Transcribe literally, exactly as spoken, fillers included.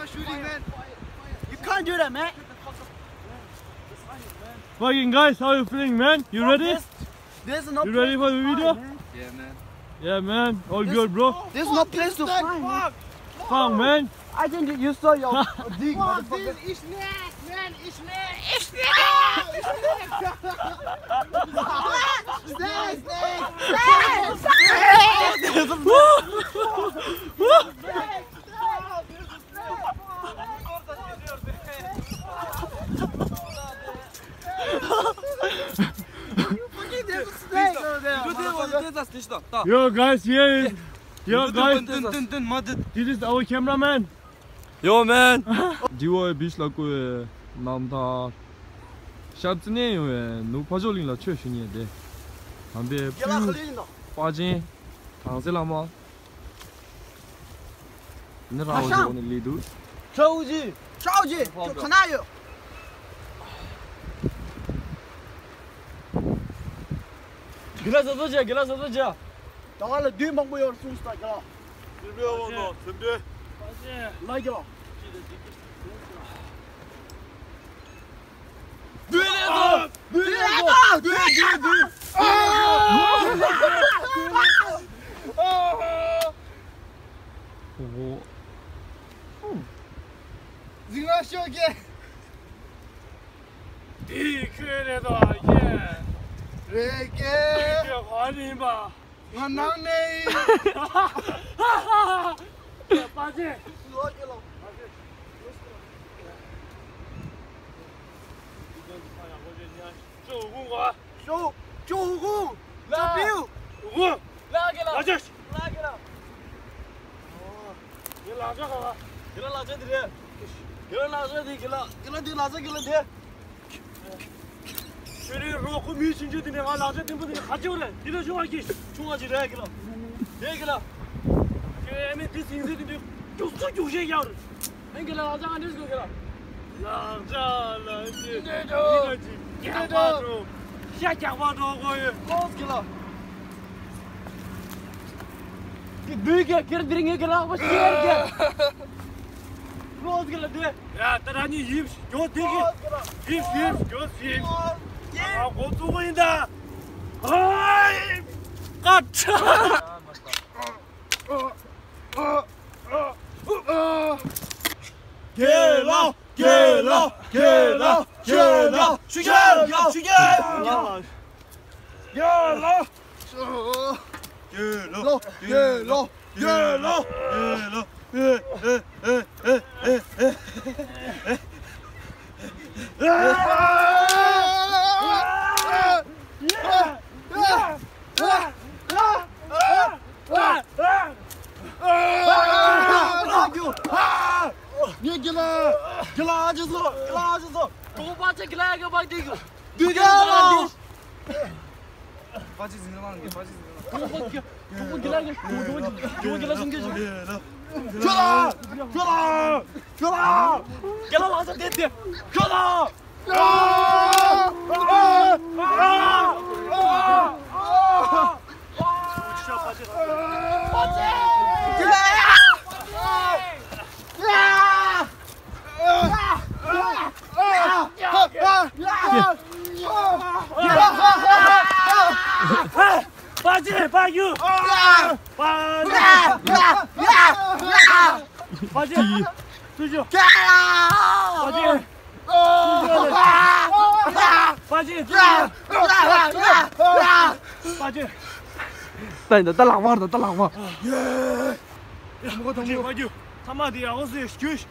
Shooting, man. You can't do that, man. Fucking guys, how you feeling, man? You ready? There's, there's no You ready for the video? Yeah, man. Yeah, man. All good, bro. There's no place to find, man. Fuck, man. I think you saw your dick, motherfucker. This is snake, man. It's snake. It's snake. It's snake. Snake, snake. Snake. Yo, guys, here is, yo, guys, this is our cameraman. Yo, man. Diwo beach la ko nam ta. Shab tsine yo, nu phajo ling la chwe shunye de. Ambe. Pajin. Tangse lama. ནི་རང་ཧ་ཤང་། འོ་ནི་ལི་དུ། ཁྲའོ་ཇི། ཁྲའོ་ཇི། ཁྱོད་ག་ན་ཡོད། གི་ལ་ཟ་ཟ་ཇ། གི་ལ་ཟ་ཟ་ཇ། ད་ང་ལ་དུས་མང་པོ་ཡོད་གསུངས་སོང་། གི་ལ། སེམས་ཁྲལ་འོང་དང་སེམས་ཁྲལ། ལ་གི་ལ། དུས་ལས་སོ། དུས་ལས་སོ། དུས་དུས་དུས། འཛིང་ར་ཤོག་གེ། དེ་ཁྱོད་རེད་དོ་ཨ་ཁྱེད། རེད་གེ། ཁྱོད་ཧ་ལིན་པ། ང་ནང་ནས་ཡིན། པ་ཅེ། ལོ་གེ་ལོ། ཅོ་ཧུ་གུང་ག་ཅོ་ཅོ་ཧུ་གུང་། ལ་ཅོ་པིའུ། ཧུ་གུང་། ལ་གེ་ལ། ལ་ཅོ། ལ་གེ་ལ། ཨོ། ངའི་ལག་ཆ་ག་བ། ཁྱེད་རང་ལག་ཆ་འདི་རེད། ཁྱེད་རང་ལག་ཆ་འདི་ཁྱེད་ལ་ཁྱེད་ལ་འདི་ལག་ཆ་ཁྱེད་ལ་འདི། ཁྱོད་རའི་རོགས་ཁོ་མིའི་ཆུང་ཆུང་འདི་ནས་ང་ལག་ཆ་བརྟན་པོ་འདི་ནས་ག་ཅི་བ་རེད། འདི་ལ་ཆུང་བ་ཅིག་ཆུང་བ་ཅིག་རེད་ཁྱེད་ལ། རེད་ཁྱེད་ལ། ཁྱོད་ཨ་མའི་འདི་ཟིང་ཟིང་འདི་འདི་རྒྱུག་ཚུ་རྒྱུག་ཤེས་ཡག་རེད། ཨེ་ཁྱེད་ལ་ལག་ཆ་ང་འདྲེས་དགོས་ཁྱེད་ལ། ལག་ཆ་ལ་ཅི་འདི་ལ་ཅི་རྒྱག་པ་འགྲོ། ཤ་རྒྱག་པ་འགྲོ་དགོས་ཡོད། ལོས་ཁྱེད་ལ། ཀི་བུ་ཀི་ཀིར་དིར་ངེ་ཀི་ལག་པ་ཤེར་ཀི། ལོས་ཀི་ལ་དེ། ཡ་ད་ར་ནི་ཡིབ་ཡོད་དེ་ཀི། ཡིབ་ཡིབ་ཡོད་ཡིབ། ཨ་གོ་ཚུགས་ཡིན་ད། ཧའི། ཀ་ཁྲ། དགེ་ལགས། དགེ་ལགས། དགེ་ལགས། དགེ་ལགས། ཤུ་རྒྱལ་ཤུ་རྒྱལ། དགེ་ལགས། དགེ་ལགས། དགེ་ལགས། དགེ་ལགས། དགེ་ལགས། ངས་དགེ་ལགས། དགེ་ལགས་ཨ་ཅེ་ཚོ། དགེ་ལགས་ཨ་ཅེ་ཚོ། གྲོགས་པོ་ཅིག་དགེ་ལགས་ཀྱི་བག་སྟེང་གི། དུས་དགེ་ལགས། པ་ཅི་ཟིན་ལང་གི་པ་ཅི་ཟིན་ལང་། གྲོགས་པོ་གྲོགས་པོ་དགེ་ལགས་ཀྱི་གྲོགས་པོ་གྲོགས་པོ་དགེ་ལགས་སུན་གི་ཞིག་ཁྱོད་ལ། ཁྱོད་ལ། ཁྱོད་ལ། དགེ་ལགས་ལག་ཆ་དེ་དེ། ཁྱོད་ལ། པ་ཅི་པ་ཡུ། པ་ཅི། པ་ཅི། ཏུ་ཞུ། པ་ཅི། པ་ཅི། པ་ཅི། ད་ཡིན་ད་ད་ལག་པར་ད་ད་ལག་པར། ཡ་མོ་ཐམ་པ་ཡུ། ཐ་མ་དེ་ཡག་པོ་བཟོས་ཤིག